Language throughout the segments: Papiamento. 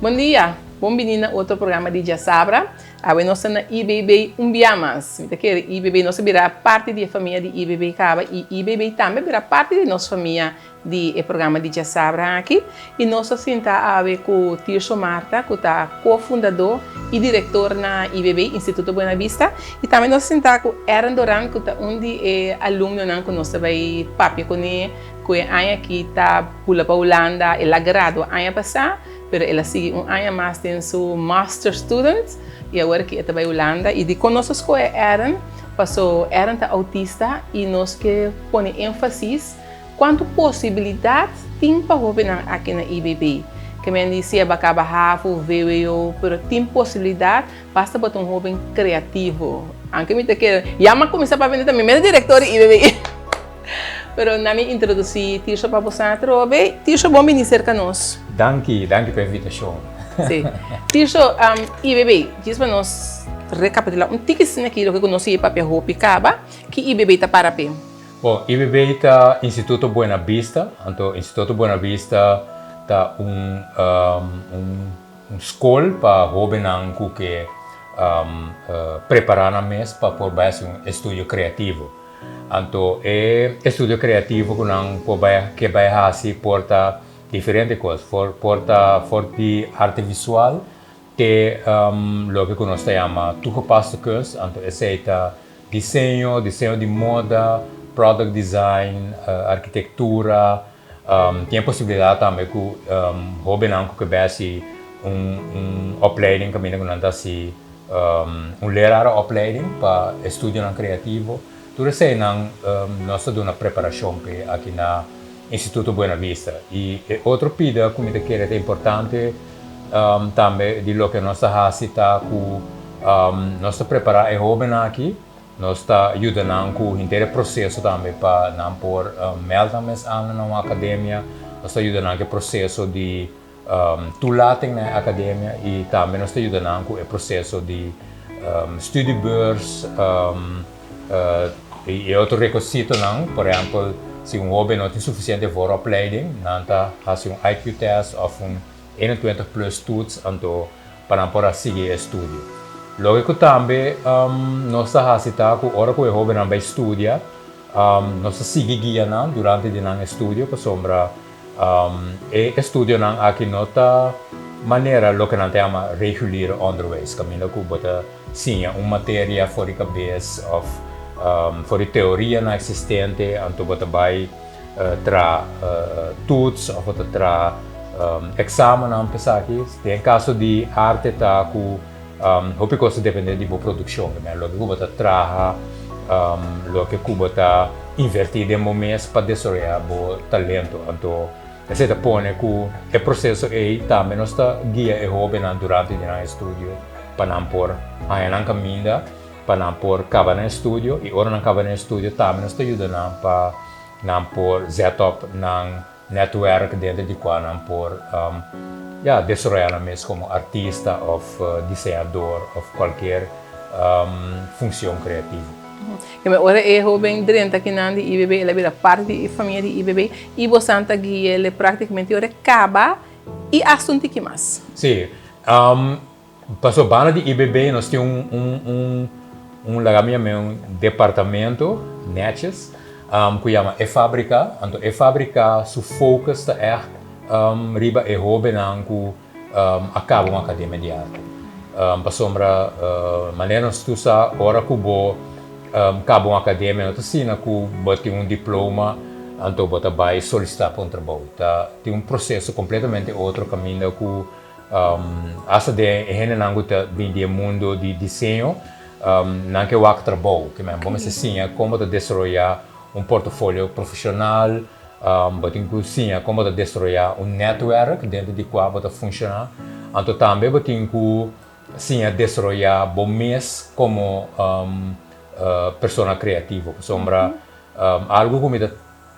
Bon dia, bon bini na otro programa di Djasabra. Awe nos ta na IBB un bia mas. Mi ta kere IBB, nos a bira parti di e famia di IBB kaba i IBB tambe a bira parti di nos famia di e programa di djasabra aki y nos a sinta awe cu Tirso Martha cu ta co-fundador y director na IBB, Instituto Buena Vista, y tambe nos a sinta cu Aaron Doran cu ta un di e alumnonan cu nos ta bay papia cune cu e aña aki ta bula pa Hulanda, el a gradua aña pasa pero el a sigui un aña mas den su master student y awor aki e ta bay Hulanda. Y dicon nos a scoge Aaron? Paso Aaron ta autista y nos ke pone enfasis Kuantu posibilidat tin pa hóbennan aki na IBB? Ke men di si a bakaba havo, vwo, pero tin posibilidat, basta bo ta un hóben kreativo. Anke mi ta kere, ya mi a kuminsá papia mi ta mi mes direktor di IBB. Pero na mi introdusí Tirso pa boso atrobe. Tirso, bon bini serka nos. Danki, danki pa e invitashon. Sí. Tirso, IBB, djis pa nos rekapitulá un tiki asina aki loke ku nos sigue papia hopi kaba, ki IBB ta para p'e? Bon, IBB ta Instituto Buena Bista, anto Instituto Buena Bista ta un un skol pa hóbennan ku ke prepará nan mes pa por bai hasi un estudio kreativo. Anto e estudio kreativo ku nan por bai ke bai hasi por ta diferente kos, por ta for di arte visual te loke ku nos ta yama toegepaste kunst, anto esei ta Diseño, diseño di moda, product design, arkitektura. Tin e posibilidat tambe ku hóbennan ku ke bai hasi un un opleiding kaminda ku nan ta hasi un lerarenopleiding pa estudionan kreativo. Tur eseinan nos ta duna preparashon p'e aki na Instituto Buena Vista. I e otro pida ku mi ta kere ta importante tambe di loke nos ta hasi ta ku nos ta prepará e hóbennan aki, nos ta yuda nan ku henter e proseso tambe pa nan por mèld nan mes aan na un akademia, nos ta yuda nan ku e proseso di toelating na e akademia i tambe nos ta yuda nan ku e proseso di studiebeurs i e otro rekositonan. Por ehèmpel, si un hóben no tin sufisiente vooropleiding, nan ta hasi un IQ test òf un 21 plus toets anto pa nan por a sigui e estudio. Loke ku tambe nos ta hasi ta ku ora ku e hóbennan bai studia, nos ta sigui guia nan durante di nan estudio pasobra E estudionan aki no ta manera loke nan ta yama regulier onderwijs, kaminda ku bo ta siña un materia for di kabes òf for di teorianan eksistente, anto bo ta bai tra toets òf bo ta tra eksamennan pa esaki. Den kaso di arte ta ku Hopi kos ta depende di bo produkshon, loke ku bo ta traha, loke ku bo ta invertí den bo mes pa desaroyá bo talento. Anto esei ta pone ku e proseso ei tambe nos ta guia e hóbennan durante di nan estudio pa nan por haña nan kaminda, pa nan por kaba nan estudio i ora nan kaba nan estudio tambe nos ta yuda nan pa nan por zet op nan Netwerk denter di kua nan por ya desaroyá nan mes komo artista òf diseñador òf kualkier funshon kreativo. Keme ora e hóben drenta kinan di IBB el a bira parti di e famia di IBB i bosan ta guia el práktikamente ora e kaba i hasta un tiki mas. Sí. Paso banda di IBB nos tin un un un un laga mi yam'é un departamento netjes ku yama E Fabrika. Anto E Fabrika su focus ta ègt riba e hóbennan ku a kaba un akademia di arte. Pasobra manera nos tur sa ora ku bo kaba un akademia no ta asina ku bo tin un diploma anto bo ta bai solisitá pa un trabou. Ta tin un proseso kompletamente otro kaminda ku Asta den e hendenan ku ta bin di e mundo di diseño, nan ke wak trabou. Ke men bo mester siña kon bo ta desaroyá un portofolio profeshonal, bo tin ku siña kon bo ta desaroyá un nètwèrk dentro di kua bo ta funshoná. Anto tambe bo tin ku siña desaroyá bo mes komo persona kreativo. Pasobra algu ku mi ta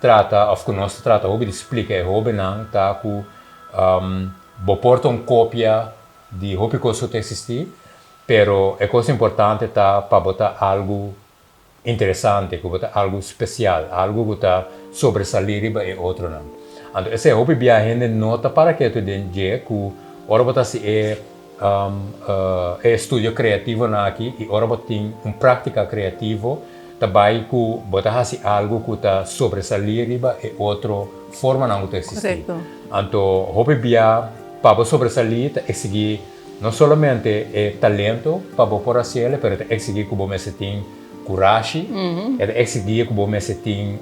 trata òf ku nos ta trata hopi di splika e hóbennan ta ku Bo por ta un kopia di hopi kos ku ta eksistí, pero e kos importante ta pa bo ta algu interesante, ku bo ta algu spesial, algu ku ta sobresalí riba e otronan. Anto esei hopi bia hende no ta para ketu den dje ku Ora bo ta hasi e e estudio kreativonan aki i ora bo tin un práktika kreativo ta bai ku bo ta hasi algu ku ta sobresalí riba e otro formanan ku ta eksistí. Anto hopi bia pa bo sobresalí ta eksigí no solamente e talento pa bo por hasiel pero ta eksigí ku bo mester tin kurashi, e ta eksigí ku bo mester tin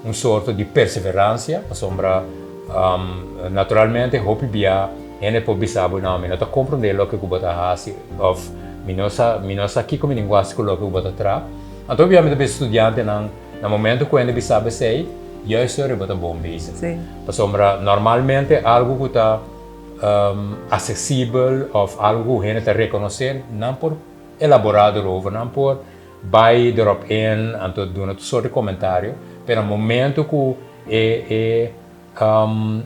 un sorto di perseveransia, pasobra naturalmente hopi bia hende por bisa bo, no, mi no ta komprondé loke ku bo ta hasi òf mi no sa, mi no sa kiko mi tin ku hasi ku loke ku bo ta traha. Anto hopi bia mi ta bisa studiantenan, na momento ku hende bisa bo esei, juist ora bo ta bon bezig. Pasobra normalmente algu ku ta asesibel òf algu ku hende ta rekonosé, nan por elaborá erover, nan por Bai drop in, anto duna tur sort di komentario, pero na momento ku e e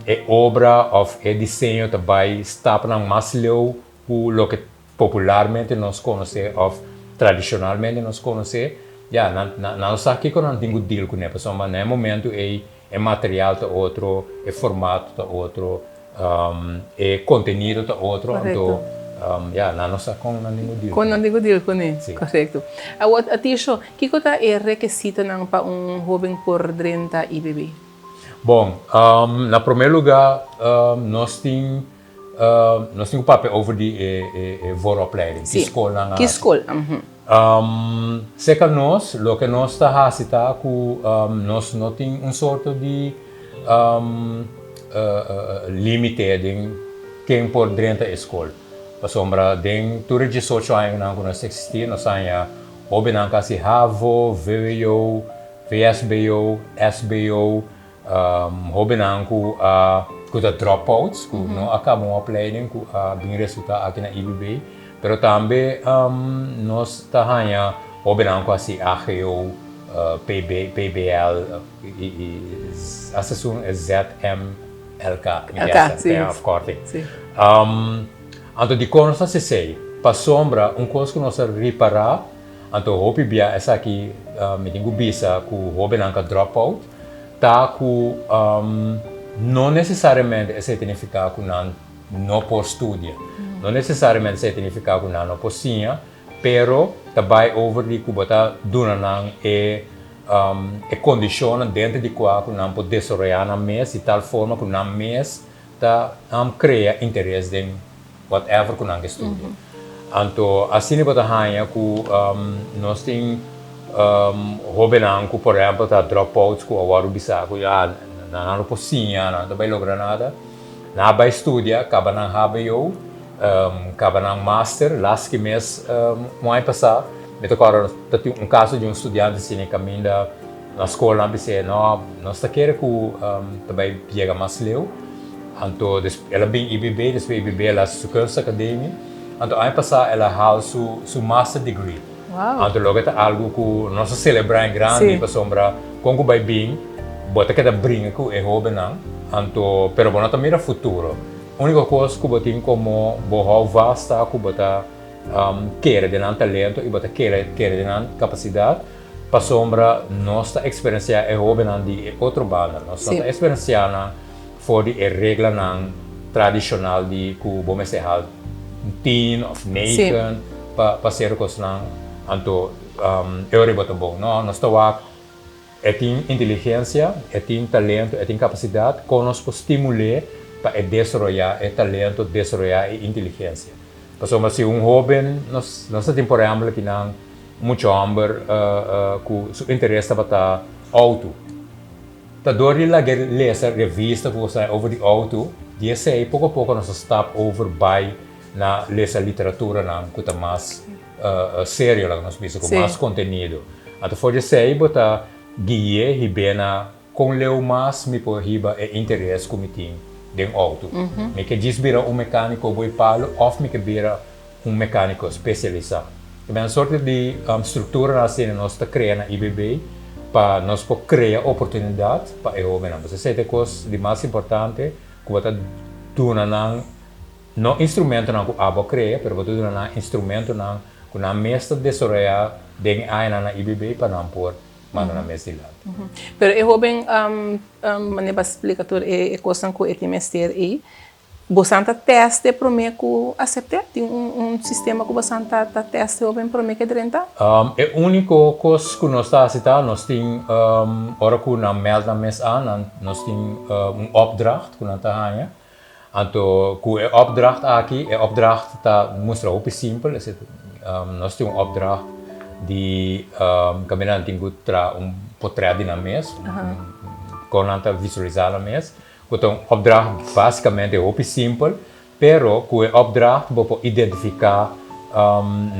e obra òf e diseño ta bai stapnan mas leu ku loke popularmente nos konosé òf tradishonalmente nos konosé, ya, nan nan no sa kiko nan tin ku deal kuné, pasobra na e momento ei e material ta otro, e formato ta otro, E kontenido ta otro, anto ya, nan no sa kon nan tin ku deal. Kon nan tin ku deal kuné, korekto. Awor, Atisho, kiko ta e rekesitonan pa un hóben por drenta IBB? Bon, na promé lugá nos tin nos tin ku papia over di e vooropleiding, ki skol nan a hasi. Ki skol? Serka nos, loke nos ta hasi ta ku nos no tin un sorto di límite den ken por drenta e skol. Pasobra den tur e diesocho añanan ku nos ta eksistí, nos a haña hóbennan ku a hasi havo, vwo, vsbo, sbo, Hóbennan ku a ku ta dropouts, ku no a kaba un opleiding, ku a bin resultá aki na IBB. Pero tambe nos ta haña hóbennan ku a hasi AGO, PB, PBL i i hasta esun e ZMLK, mi ke hasta, e afkorting. Anto dikon nos ta hasi esei? Pasobra un kos ku nos a ripará. Anto hopi bia esaki mi tin ku bisa ku hóbennan ka drop out ta ku no nesesariamente esei ta nifiká ku nan no por studia, no nesesariamente esei ta nifiká ku nan no por siña, pero ta bai over di ku bo ta duna nan e e kondishonnan denter di kua ku nan por desaroyá nan mes di tal forma ku nan mes ta krea interes den whatever ku nan ke studia. Anto asina bo ta haña ku nos tin hobennan ku por ehempel ta dropouts ku a wòrdu bisa ku ya nan no por siña, nan no ta bai logra nada. Nan a bai studia, kaba nan hbo, kaba nan master. Las ki mes un aña pasá mi ta kòrda ta tin un kaso di un studiante asina kaminda na skol nan a bis'é no nos ta kere ku ta bai yega mas leu. Anto el a bin IBB, despues IBB el a hasi su kunstacademie. Anto aña pasá el a haal su su master degree. Anto loke ta algu ku nos a selebrá en grandi pasobra kon ku bai bin bo ta keda bringa ku e hóbennan anto pero bo no ta mira futuro. Úniko kos ku bo tin komo bo hou vast ta ku bo ta kere den nan talento i bo ta kere kere den nan kapasidat pasobra nos ta eksperensiá e hóbennan di e otro banda. Nos no ta eksperensiá nan For di e reglanan tradishonal di ku bo mester hal tien òf negen pa pa sero kosnan, anto e ora bo ta bon. No, nos ta wak e tin inteligensia, e tin talento, e tin kapasidat, kon nos por stimul'é pa e desaroyá e talento, desaroyá e inteligensia. Pasobra si un hóben, nos nos ta tin por ehèmpel kinan mucha hòmber ku su interes tabata outo. Ta dor di laga lesa revista ku kosnan over di outo, di esei poko poko nos a stap over bai na lesa literaturanan ku ta mas serio, laga nos bisa, ku mas kontenido. Anto for di esei bo ta gui'é hib'é na kon leu mas mi por hiba e interes ku mi tin den outo. Mi ke djis bira un mekániko boi palu òf mi ke bira un mekániko spesialisá. Ta un sorte di strukturanan asina nos ta krea na IBB pa nos por krea oportunidat pa e hóbennan. Pasobra esei ta e kos di mas importante ku bo ta duna nan, no instrumentonan ku abo a krea, pero bo ta duna nan instrumentonan ku nan mes ta desaroyá den e añanan na IBB pa nan por manda nan mes dilanti. Pero e hóben, manera bo a splika tur e kosnan ku e tin mester ei. Bosan ta test e prome ku asept'é? Tin un un sistema ku bosan ta ta test e hoben prome ku e drenta? E úniko kos ku nos ta hasi ta nos tin ora ku nan mèld nan mes an nan nos tin un opdracht ku nan ta haña. Anto ku e opdracht aki e opdracht ta mustra hopi simpel esei nos tin un opdracht di kaminda nan tin ku traha un potrèt di nan mes kon nan ta visualisá nan mes. Ku ta un opdracht básikamente hopi simpel, pero ku e opdracht bo por identifiká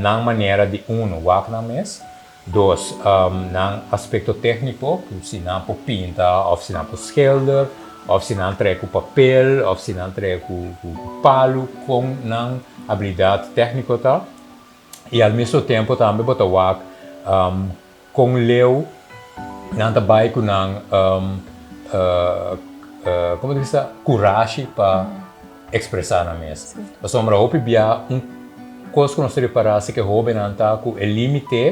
nan manera di uno wak nan mes, dos nan aspekto tékniko, ku si nan por pinta òf si nan por schilder òf si nan trae ku papel òf si nan trae ku palu, kon nan abilidat tékniko ta. I al mismo tempo tambe bo ta wak Kon leu nan ta bai ku nan komo ta bisa kurashi pa ekspresá nan mes. Pasobra hopi bia un kos ku nos ta ripará si ku e hóbennan ta ku e límite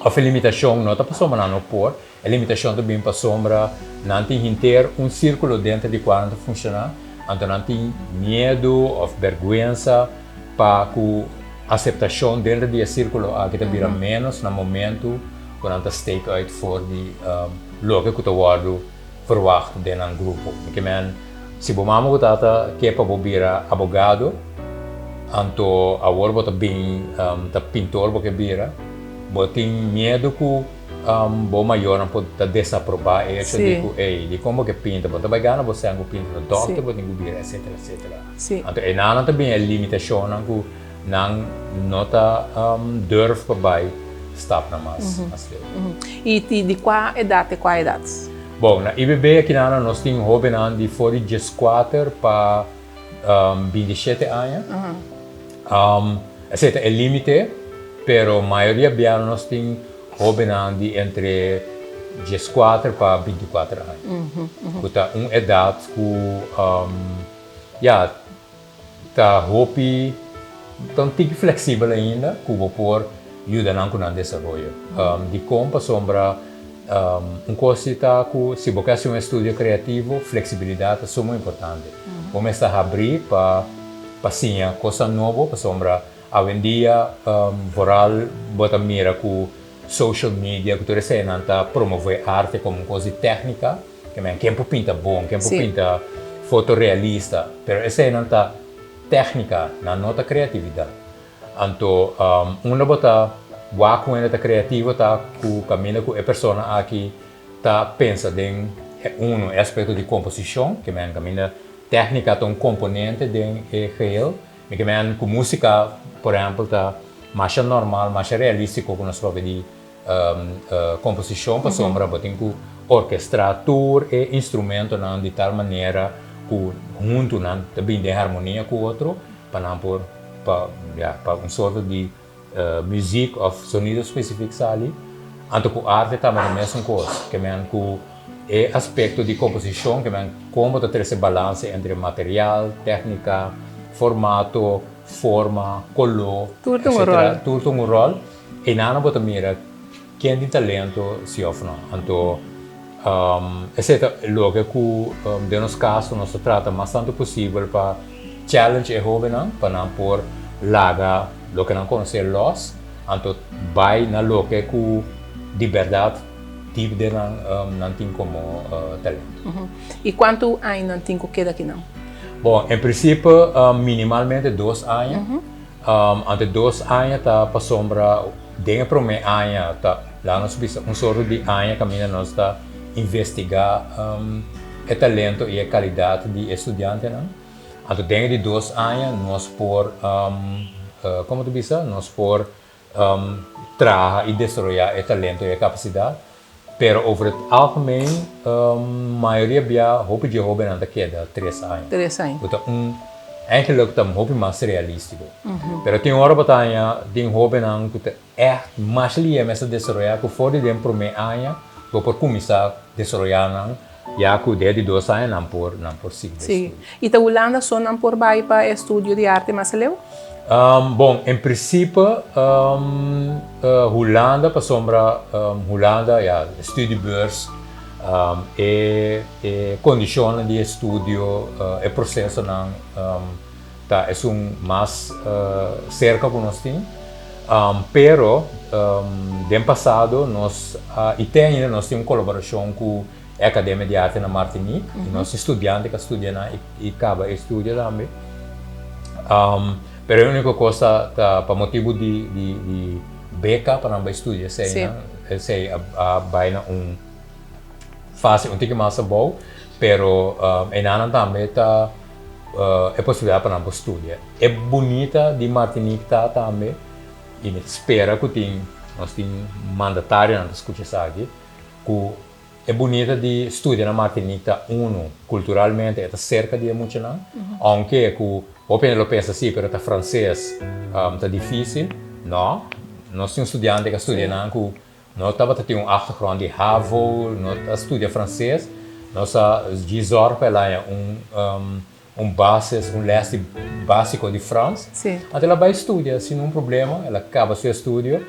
òf e limitashon no ta pasobra nan no por, e limitashon ta bin pasobra nan tin henter un sírkulo denter di kua nan ta funshoná, anto nan tin miedu òf bèrgwensa Pa ku aseptashon denter di e sirkulo aki ta bira ménos na momentu ku nan ta steek uit for di loke ku ta wòrdu verwagt den nan grupo. Mi ke men, si bo mama ku tata ke pa bo bira abogado, anto awor bo ta bin ta pintor bo ke bira, bo tin miedu ku bo mayornan por ta desaprobá e hecho di ku, ey, dikon bo ke pinta? Bo no ta bai gana bo sèn ku pinta, ta dòkter bo tin ku bira, etcetera, etcetera. Anto enanan ta bin e limitashonnan ku nan no ta durf pa bai stapnan mas mas leu. I di kua edat te kua edat? Bon, na IBB akinanan nos tin hóbennan di for di dieskuater pa bintishete aña. Esei ta e límite, pero mayoria bia nos tin hóbennan di entre dieskuater pa bintikuater aña, ku ta un edat ku ya ta hopi, ta un tiki fleksibel ainda ku bo por yuda nan ku nan desaroyo. Dikon? Pasobra un kos si ta ku si bo ke hasi un estudio kreativo, fleksibilidat ta sumo importante. Bo mester habrí pa pa siña kosnan nobo pasobra awendia vooral bo ta mira ku social media ku tur eseinan ta promove arte komo un kos di tèknika, ke men ken por pinta bon, ken por pinta foto realista, pero eseinan ta tèknika, nan no ta kreatividat. Anto unda bo ta wak ku hende ta kreativo ta ku kaminda ku e persona aki ta pensa den e uno e aspekto di komposishon, ke men kaminda tèknika ta un komponente den e geheel. Mi ke men ku músika por ehèmpel ta masha normal, masha realístiko ku nos papia di komposishon pasobra bo tin ku orkestrá tur e instrumentonan di tal manera ku huntu nan ta bini den harmonia ku otro pa nan por pa ya pa un sorto di muziek of sonido spesifik sali. Anto ku arte tambe ta mesun kos, ke men ku e aspekto di komposishon ke men kon bo ta trese balanse entre material, tèknika, formato, forma, koló, Tur ta un etcetera. ròl. Tur ta un ròl. Einan bo ta mira ken tin talento si of no. Anto esei ta loke ku den nos kaso nos ta trata mas tantu posibel pa challenge e hobennan pa nan por laga loke nan konosé lòs anto bai na loke ku di bèrdat dip den nan nan tin komo talento. I kuantu aña nan tin ku keda akinan? Bon, en prinsipio minimalmente dos aña. Ante dos aña ta pasobra den e prome aña ta laga nos bisa un sorto di aña kaminda nos ta investigá e talento i e kalidat di e studiantenan. Anto den e di dos aña nos por komo ta bisa nos por traha i desaroyá e talento i e kapasidat. Pero over het algemeen mayoria bia hopi dje hobennan ta keda tres aña. Tres aña. Ku ta un eigenlijk ta hopi mas realístiko. Pero tin ora bo ta haña tin hobennan ku ta ègt mas lia mes ta desaroyá ku for di den promé aña bo por kuminsá desaroyá nan ya ku den di dos aña nan por nan por sigui den estudio. Sí. I ta Hulanda so nan por bai pa e estudio di arte mas aleu? Bon, en principe Hulanda pasobra Hulanda ya studiebeurs E e kondishonnan di estudio, e prosesonan ta esun mas serka ku nos tin. Pero den pasado nos a i te ainda nos tin un kolaborashon ku e Akademia di Arte na Martinique i nos tin studiante ku a studia nan i kaba e estudio tambe. Pero e úniko kos ta pa motibu di beka pa nan bai studia eseinan, esei a bai na un fase un tiki mas abou, pero enanan tambe ta e posibilidat pa nan por studia. E bunita di Martinique ta tambe, i mi ta spera ku tin nos tin mandatarionan ta skucha esaki, ku e bunita di studia na Martinique ta unu, kulturalmente e ta serka di e muchanan, ounke ku hopi hende lo pensa si, pero ta franses ta difisil, no, nos tin un studiante ku a studia nan ku No tabata tin un achtergrond di havo, no a studia frances. Nos a djis zorg pa el haña un un basis, un les di basico di Frans. Anto el a bai studia sin un problema, el a caba su estudio,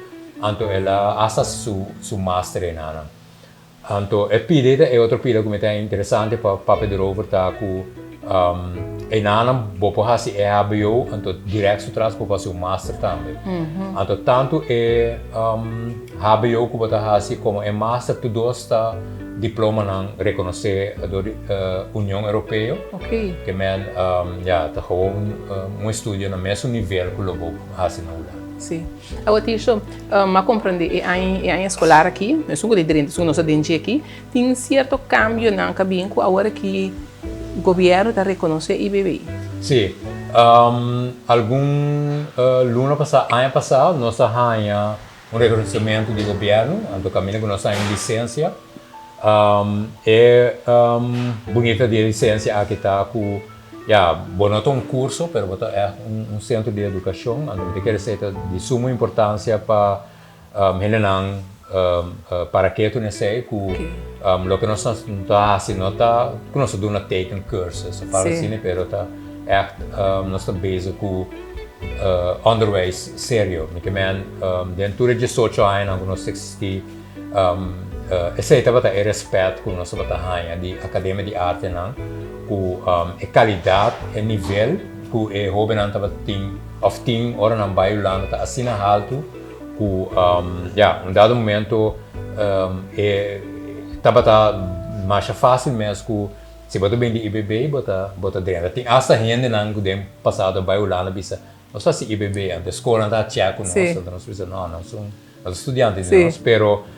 anto el a hasta haci su su master enanan. Anto e pida ta e otro pida ku mi ta interesante pa papia derover ta ku enanan bo por hasi e hbo anto direct su tras bo por hasi un master tambe. Anto tantu e hbo ku bo ta hasi komo e master tur dos ta diplomanan rekonosé dor di Union Europeo. Ke men ya ta gewoon un estudio na mesun nivel ku lo bo hasi na Hulanda. Sí. Awor Tirso, m'a comprende e aña, e aña escolar aki, esun cu ta drenta, esun cu nos ta den dje aki, tin cierto cambionan cu a bin cu awor aki gobierno ta reconoce IBB. Sí. Algun luna pasá, aña pasá, nos a haña un reconocimento di gobierno, anto caminda cu nos a haña un licencia. E bunita di e licencia aki ta cu Ya, bo no ta un curso, pero bo ta echt un centro di educacion. Anto mi ta kere esei ta di sumo importancia pa hendenan para ketu na esei cu loke nos ta haci no ta cu nos ta duna tekencursus of algo asina, pero ta echt nos ta bezig cu onderwijs serio. Mi ke men den tur e diesocho añanan cu nos ta existi, Esei tabata e respet ku nos tabata haña di Akademia di Artenan, ku e kalidat, e nivel ku e hóbennan tabata tin òf tin ora nan bai Hulanda ta asina haltu ku ya, un dado momento e tabata masha fásil mes ku si bo ta bini di IBB bo ta bo ta drenta. Tin asta hendenan ku den pasado a bai Hulanda bisa nos ta hasi IBB, anto e skolnan ta chèk ku nos, anto nos bisa no, nos un. Nos studiante di nos, pero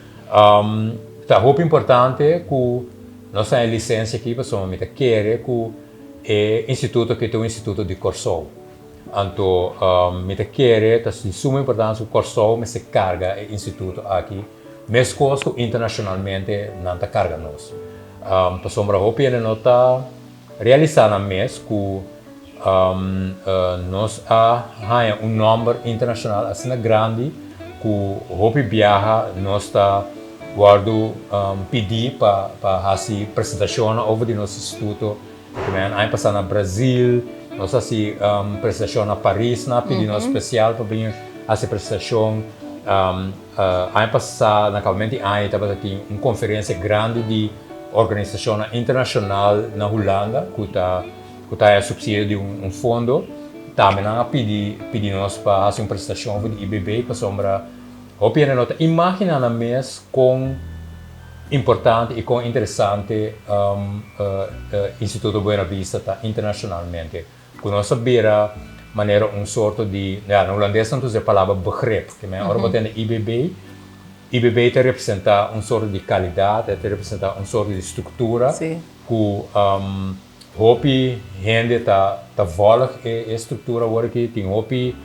ta hopi importante ku nos haña lisensia aki pasobra mi ta kere ku e instituto aki ta un instituto di Kòrsou. Anto mi ta kere ta di suma importansia ku Kòrsou mester karga e instituto aki meskos ku internashonalmente nan ta karga nos. Pasobra hopi hende no ta Realisá nan mes ku nos a haña un nòmber internashonal asina grandi ku hopi biaha nos ta wòrdu pidí pa hasi presentashonnan over di nos instituto. Aña pasá na Brazil nos a hasi presentashon na Paris, nan a pidi nos spesial pa bini hasi presentashon. Aña pasá na kabamentu di aña tabata tin un konferensia grandi di Organisashonnan internashonal na Hulanda ku ta ku ta haya supsidio di un fondo tambe nan a pidi pidi nos pa hasi un presentashon for di IBB pasobra hopi hende no ta imaginá nan mes kon importante i kon interesante Instituto Buena Vista ta internashonalmente ku nos a bira manera un sorto di ya na hulandes nan ta usa e palabra begrip ke men ora bo tende IBB IBB ta representá un sorto di kalidat, e ta representá un sorto di struktura ku hopi hende ta ta vòlg e struktura awor aki. Tin hopi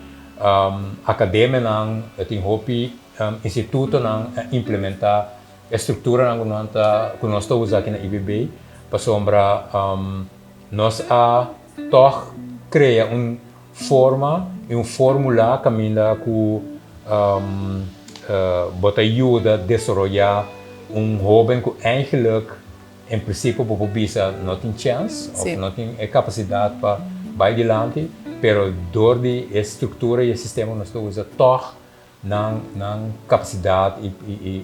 akademianan, tin hopi institutonan a implementá e strukturanan ku nan ta ku nos ta usa aki na IBB pasobra nos a tòg krea un Forma i un formula kaminda ku bo ta yuda desaroyá un hóben ku eigenlijk en prinsipio bo por bisa no tin chèns òf no tin e kapasidat pa bai dilanti, pero dor di e struktura i e sistema ku nos ta usa tòg. Nan nan kapasidat i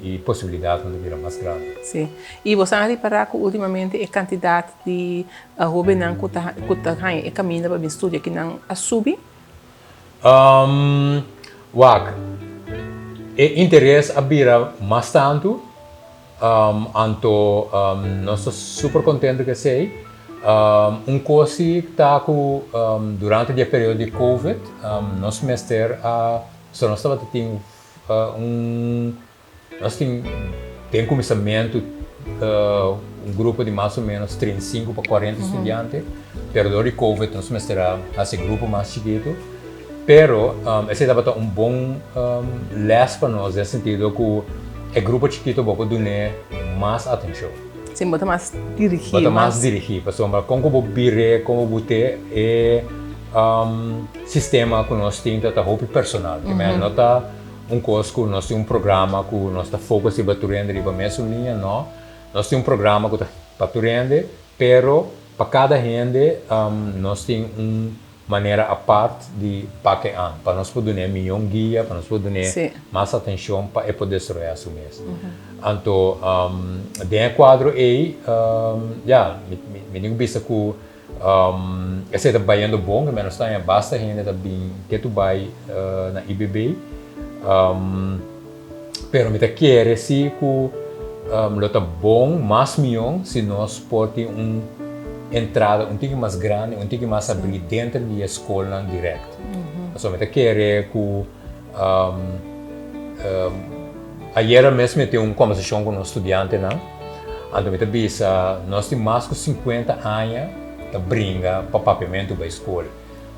i posibilidatnan ta bira mas grandi. Sí. I bo sa ripará ku últimamente e kantidat di hóbennan ku ta ku ta haña e kaminda pa bin studia akinan a subi? Wak, e interes a bira mas tantu, anto nos ta super kontentu ku esei. Un kos si ta ku durante di e periodo di covid nos mester a So nos tabata tin un, nos tin den kuminsamentu un grupo di mas o menos 35 pa 40 studiante, pero dor di covid nos mester a hasi e grupo mas chikitu. Pero esei tabata un bon les pa nos den sentido ku e grupo chikitu bo por dun'é mas atenshon. Sí, bo ta mas dirigí. Bo ta mas dirigí, pasobra kon ku bo bir'é, kon bo but'é e. Sistema ku nos tin ta ta hopi personal. Ke men no ta un kos ku nos tin un programa ku nos ta focus riba tur hende riba mesun liña, no. Nos tin un programa ku ta pa tur hende, pero pa kada hende nos tin un manera apart di pak e an, pa nos por dun'é mihó guia, pa nos por dun'é mas atenshon pa e por desaroyá su mes. Anto den e kuadro ei, ya, mi tin ku bisa ku Esei ta bayendo bon, ke menos taña basta hende ta bin ketu bai na IBB. Pero mi ta kere si ku lo ta bon, mas mion, si nos por tin un entrada un tiki mas grandi, un tiki mas abrí denter di e skolnan dirèkt. Pasobra mi ta kere ku Ayera mes mi a tin un kombersashon ku nos studiantenan, anto mi ta bisa nos tin mas ku sinkuenta aña ta bringa pa papiamentu bai skol,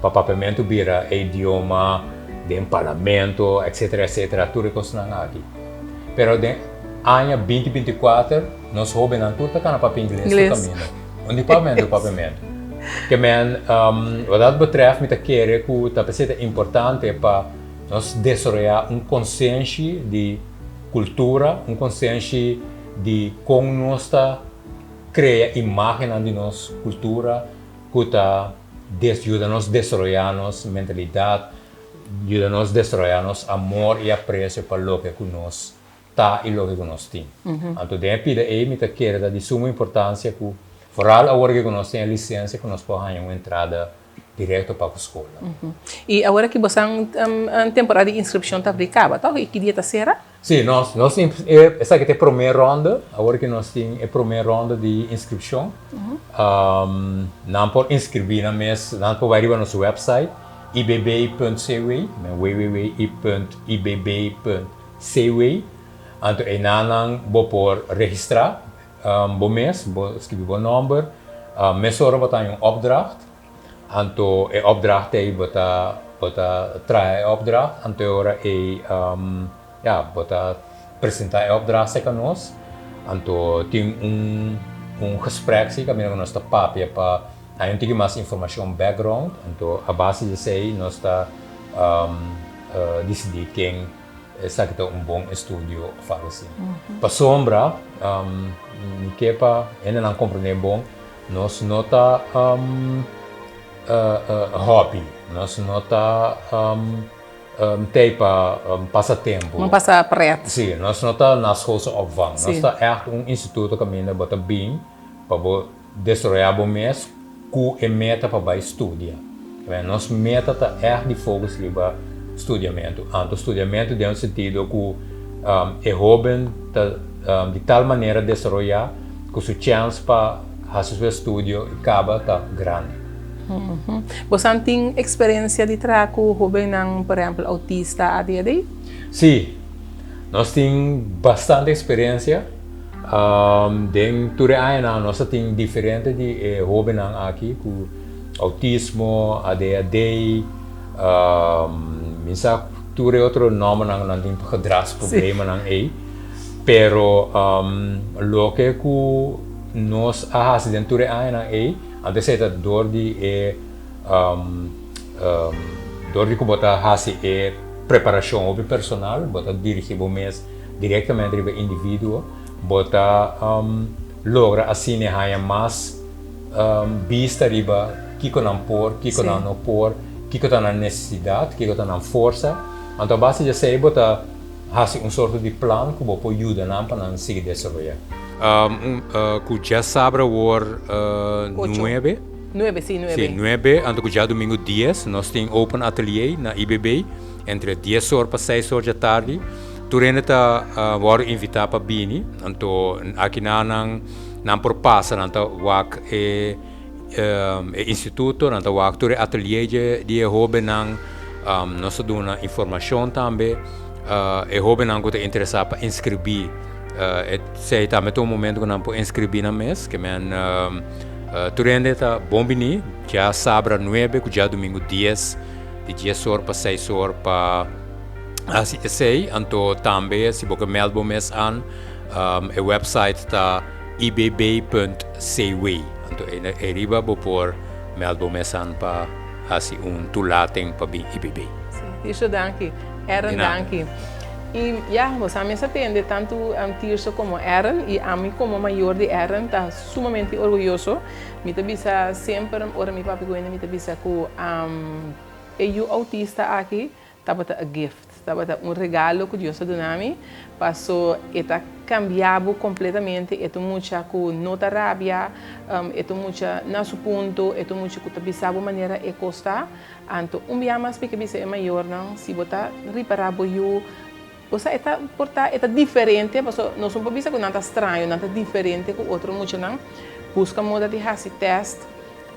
pa papiamentu bira e idioma den parlamento etsetera etsetera tur e kosnan aki. Pero den aña binti 24 nos hobennan tur ta kana papia ingles tur kaminda. Un di papiamentu papiamentu. Ke men wat dat betreft mi ta kere ku ta p'esei ta importante pa nos desaroyá un konsenshi di kultura, un konsenshi di kon nos ta krea imágennan di nos kultura ku ta yuda nos desaroyá nos mentalidat, yuda nos desaroyá nos amor i apresio pa loke ku nos ta i loke ku nos tin. Anto den e pida ei mi ta kere ta di sumo importansia ku foral awor ke ku nos tin e lisensia ku nos por haña un entrada direkto pa ku skola. I awor aki bosan temporada di inskripshon ta abri kaba tòg? I ki dia ta sera? Sí, nos nos tin esaki ta e promé ronde, awor ki nos tin e promé ronde di inskripshon. Nan por inskribí nan mes, nan por bai riba nos wèpsait ibb.cw, www.ibb.cw. CW, anto einanan bo por registrá bo mes, bo skibi bo nòmber, mesora bo ta haña un opdracht, anto e opdracht ei bo ta bo ta traha e opdracht, anto e ora ei ya bo ta presentá e opdracht serka nos, anto tin un un gesprek si kaminda ku nos ta papia pa haña un tiki mas informashon background, anto a base di esei nos ta disidí ken esaki ta un bon estudio of algo asina. Pasobra mi ke pa hendenan komprendé bon, nos no ta hobby, nos no ta tei pa pasa tempu. No pasa pret. Sí, nos no ta naschoolse opvang. Nos ta ègt un instituto kaminda bo ta bin pa bo Desaroyá bo mes ku e meta pa bai studia. Nos meta ta ègt di focus riba studiamentu. Anto studiamentu den un sentido ku e hóben ta di tal manera desaroyá ku su chèns pa hasi su estudio i kaba ta grandi. Bosan tin eksperensia di traha ku hóbennan, por ehèmpel outista, ADHD? Sí, nos tin bastante eksperensia. Den tur e añanan nos a tin diferente di e hobennan aki ku outismo, ADHD, mi sa tur e otro nòmbernan ku nan tin pa gedragsproblemanan ei. Pero loke ku nos a hasi den tur e añanan ei, anto esei ta dor di e dor di ku bo ta hasi e preparashon hopi personal, bo ta dirigí bo mes Direktamente riba e individuo, bo ta logra asina haña mas bista riba kiko nan por, kiko nan no por, kiko ta nan nesesidat, kiko ta nan forsa. Anto a base di esei bo ta hasi un sorto di plan ku bo por yuda nan pa nan sigui desaroyá. Ku djasabra awor nuebe. Nuebe, si, nuebe. Si, nuebe, anto ku djadumingu dies nos tin open atelier na IBB entre dies or pa seis or djatardi. Tur hende ta wòrdu invitá pa bini, anto aki nan nan por pasa, nan ta wak e e instituto, nan ta wak tur e atelier di e hóbennan. Nos ta duna informashon tambe. E hóbennan ku ta interesá pa inskribí, esei tambe ta un momento ku nan por inskribí nan mes. Ke men tur hende ta bon biní djasabra nuebe ku djadumingu dies, di dies or pa seis or pa hasi esei. Anto tambe si bo ke mèld bo mes an, e website ta ibb.cw. Anto ei riba bo por mèld bo mes an pa hasi un toelating pa bin IBB. Si, Tirso danki. Aaron danki. I ya, bo sa mes a tende tantu Tirso komo Aaron i ami komo mayor di Aaron ta sumamente orguyoso. Mi ta bisa semper ora mi papia ku hende mi ta bisa ku e yu autista aki tabata a gift, tabata un regalo ku Dios a duna mi, paso e ta kambia bo kompletamente, e ta un mucha ku no ta rabia, e ta un mucha na su punto, e ta un mucha ku ta bisa bo manera e kos ta. Anto un bia mas mi ke bisa e mayornan, si bo ta ripará bo yu, bo sa e ta por ta e ta diferente, paso nos no por bisa ku nan ta straño, nan ta diferente ku otro muchanan, buska moda di hasi tèst,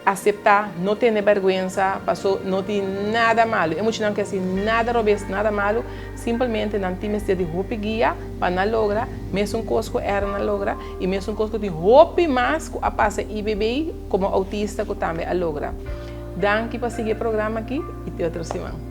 aseptá, no tene bèrgwensa, paso no tin nada malu. E muchanan ke hasi nada robes, nada malu, simpelmente nan tin mester di hopi guia pa nan logra mesun kos ku Aaron a logra i mesun kos ku tin hopi mas ku a pasa IBB komo autista ku tambe a logra. Danki pa sigui e programa aki i te otro siman.